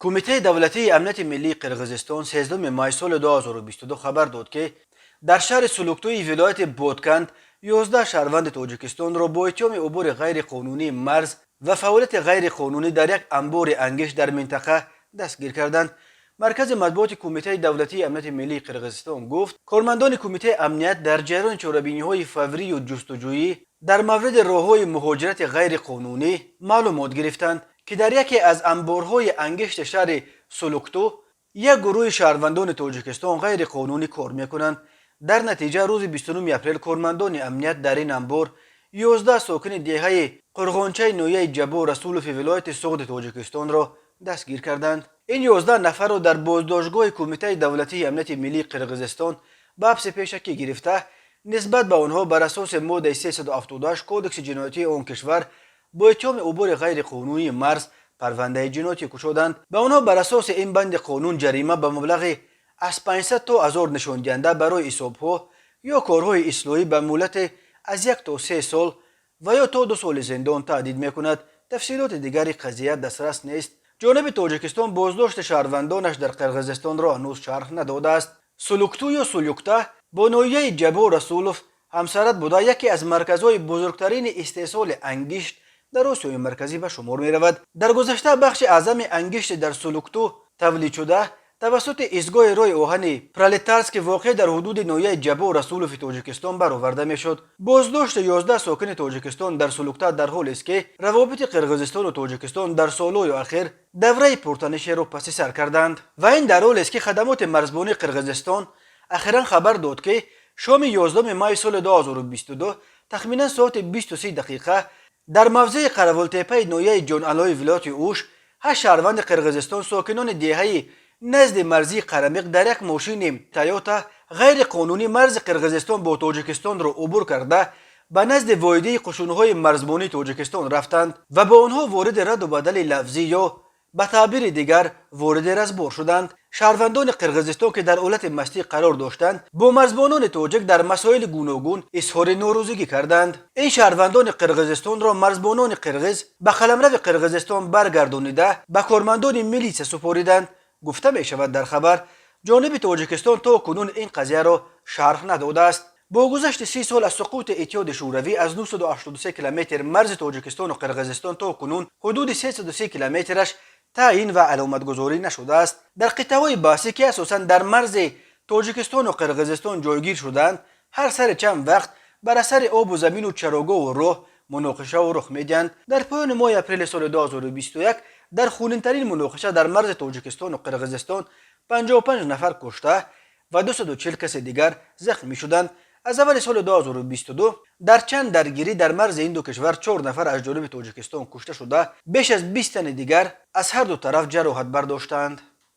Кумитаи давлатии амнияти миллии Қирғизистон 13 май соли 2022 хабар дод, ки дар шаҳри Сулуктуи вилояти Ботканд 11 шаҳрванди Тоҷикистонро бо иттиҳоми убури ғайриқонунии марз ва фаъолияти ғайриқонунӣ дар як анбори ангишт дар минтақа дастгир карданд. Маркази матбуоти Кумитаи давлатии амнияти миллии Қирғизистон гуфт, кормандони кумитаи амният дар ҷараёни чорабиниҳои фаврию ҷустуҷӯӣ дар мавриди роҳҳои муҳоҷирати ғайриқонунӣ маълумот гирифтанд, ки дар яке аз анборҳои ангишти шаҳри Сулукту як гурӯҳи шаҳрвандони Тоҷикистон ғайриқонунӣ кор мекунанд. Дар натиҷа рӯзи 29 апрел кормандони амният дар ин анбор 11 сокини деҳаи Қурғончаи ноҳияи Ҷаббор Расулови вилояти Суғди Тоҷикистонро дастгир карданд. Ин 11 нафарро дар боздоштгоҳи Кумитаи давлатии амнияти миллии Қирғизистон ба ҳабси пешакӣ гирифта, нисбат ба онҳо бар асоси моддаи 378 Кодекси ҷиноятии он кишвар бо иттиҳоми убури ғайриқонунии марз парвандаи ҷиноятӣ кушоданд. Ба онҳо бар асоси ин банди қонун ҷарима ба маблағи аз 500 то 1000 нишондиҳанда барои ҳисобҳо ё корҳои ислоҳӣ ба муҳлати аз 1 то 3 сол ва ё то 2 соли зиндон таҳдид мекунад. Тафсилоти дигари қазия дастрас нест. Ҷониби Тоҷикистон боздошти шаҳрвандонаш дар Қирғизистонро ҳанӯз шарҳ надодааст. Сулукту ё Сулюкта бо ноҳияи Ҷаббор Расулов ҳамсарҳад буда, яке аз марказҳои бузургтарини истеҳсоли ангишт дар Осиёи Марказӣ ба шумор меравад. Дар гузашта бахши аъзами ангишти дар Сулукту тавлидшуда тавассути истгоҳи роҳи оҳани Пролетарский, воқеъ дар ҳудуди ноҳияи Ҷаббор Расулови Тоҷикистон, бароварда мешуд. Боздошти 11 сокини Тоҷикистон дар Сулукта дар ҳолест, ки равобити Қирғизистону Тоҷикистон дар солҳои ахир давраи пуртанишеро паси сар карданд ва ин дар ҳолест, ки хадамоти марзбонии Қирғизистон ахиран хабар дод, ки шоми 11 майи соли 2022 тахминан соати 20 дақиқа дар мавзеи Қаравултепаи ноҳияи Ҷоналои вилояти Уш ҳашт шаҳрванди Қирғизистон, сокинони деҳаи назди марзии Қарамиқ, дар як мошини Тойота ғайриқонунӣ марзи Қирғизистон бо Тоҷикистонро убур карда, ба назди воҳидаи қушунҳои марзбонии Тоҷикистон рафтанд ва бо онҳо вориди радду бадали лафзӣ ё ба таъбири дигар вориди разбор шуданд. Шаҳрвандони Қирғизистон, ки дар ҳолати мастӣ қарор доштанд, бо марзбонони тоҷик дар масоили гуногун изҳори норозигӣ карданд. Ин шаҳрвандони Қирғизистонро марзбонони қирғиз ба қаламрави Қирғизистон баргардонида, ба кормандони милитсия супориданд, гуфта мешавад дар хабар. Ҷониби Тоҷикистон то кунун ин қазияро шарҳ надодааст. Бо гузашти 30 сол аз суқути Иттиҳоди Шӯравӣ, аз 983 километр марзи Тоҷикистону Қирғизистон то кунун ҳудуди 303 километраш таъйин ва аломатгузорӣ нашудааст. Дар қитъаҳои баҳсӣ, ки асосан дар марзи Тоҷикистону Қирғизистон ҷойгир шудаанд, ҳар сари чанд вақт бар асари обу замину чарогоҳу роҳ муноқишаҳо рух медиҳанд. Дар поёни моҳи апрели соли 2021 дар хунинтарин муноқиша дар марзи Тоҷикистону Қирғизистон 55 нафар кушта ва 240 каси дигар захмӣ шуданд. Аз аввали соли 2022 дар чанд даргирӣ дар марзи ин ду кишвар чор нафар аз ҷониби Тоҷикистон кушта шуда, беш аз 20 тани дигар аз ҳар ду тараф ҷароҳат бардоштаанд.